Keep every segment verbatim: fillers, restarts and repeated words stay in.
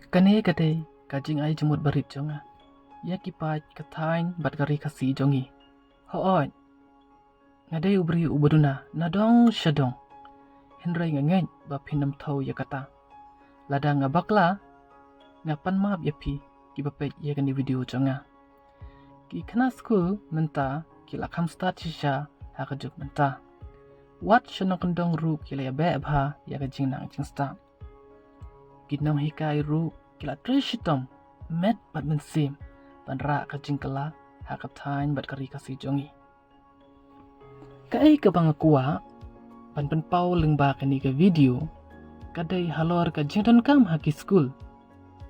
Kane ka dei ka jingai jingmut barit jong nga ïa ki paid ka thaiñ bad ka ri Khasi jong ngi. Hooid, nga dei u briew uba duna na dong sha dong, hynrei nga ngeit ba phin ym thew ïa kata. Lada nga bakla, nga pan map ïa phi kiba peit ïa kane video jong nga. Ki khynnah skul mynta ki la kham stad shisha ha ka juk mynta. Wat sha nongkyndong ruh ki la ïabeh bha ïa ka jingnang jingstad. Ki nonghikai ruh ki la trei shitom met bad mynsiem ban rah ka jingkylla ha ka thaiñ bad ka ri Khasi jong ngi. Kaei kaba nga kwah ban pynpaw lyngba kane ka video ka dei halor ka jingdonkam ha ki skul,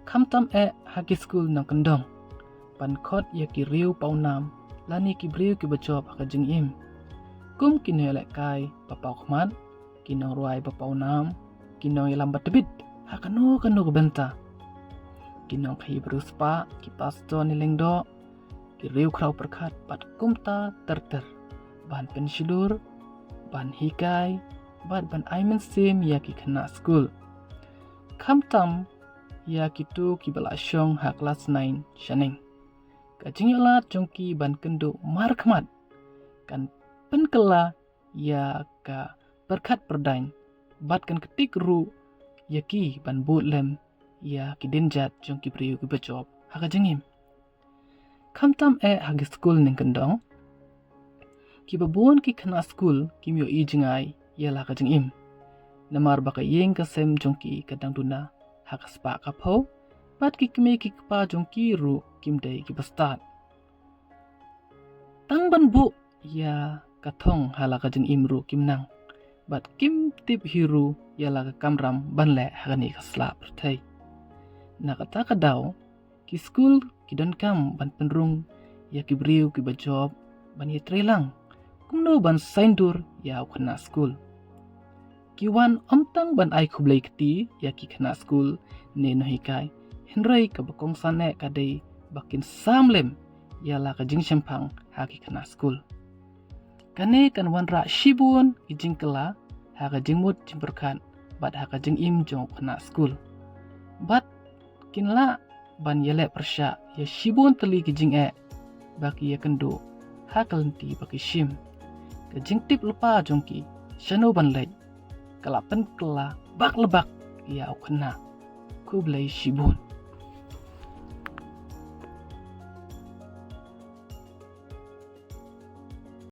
khamtam eh ha ki skul nongkyndong, ban khot ïa ki riew pawnam lane ki briew kiba jop ha ka jingim, kum ki nonglehkai ba paw khmat, ki nongrwai ba pawnam, ki nongïalam ba tbit ha kano kano ka bynta, ki nongkhaïi ba riewspah, ki pastor ne lyngdoh, ki riew khraw pyrkhat bad kumta ter ter, ban pynshlur, ban hikai bad ban ai mynsiem ïa ki khynnah skul, khamtam ïa kito kiba la shong ha klas nine shaneng. Ka jingïalad jong ki ban kynduh markhmat kan pynkylla ïa ka pyrkhat pyrdaiñ bad kan ktik ruh ïa ki ban bud lem ïa ki dienjat jong ki briew kiba jop ha ka jingim. Khamtam eh ha ki skul nongkyndong, kiba bun ki khynnah skul kim ïohi jngai ïa la ka jingim, namar ba ka ïing ka sem jong ki ka dang duna ha ka spah ka phew, bad ki kmie ki kpa jong ki ruh kim dei kiba stad. Tang ban buh ïa ka thong ha la ka jingim ruh kim nang, bad kim tip hi ruh ïa la ka kamram ban leh ha kane ka sla pyrthei. Na kata ka daw, ki skul ki donkam ban pynrung ïa ki briew kiba jop ban ïatreilang kumno ban saiñdur ïa u khynnah skul. Ki wan ym tang ban ai khublei kti ïa ki khynnah skul ne nonghikai, hynrei kaba kongsan eh ka dei ba kin sam lem ïa la ka jingshemphang ha ki khynnah skul. Kane kan wanrah shibun ki jingkylla ha ka jingmut jingpyrkhat bad ha ka jingim jong u khynnah skul. Bad kin lah ban ïaleh pyrshah ïa shibun tylli ki jingeh ba ki ïakynduh ha ka lynti ba ki shim. Ka jingtip lypa jong ki shano ban leit ka la pynkylla bak la bak ïa u khynnah. Khublei shibun.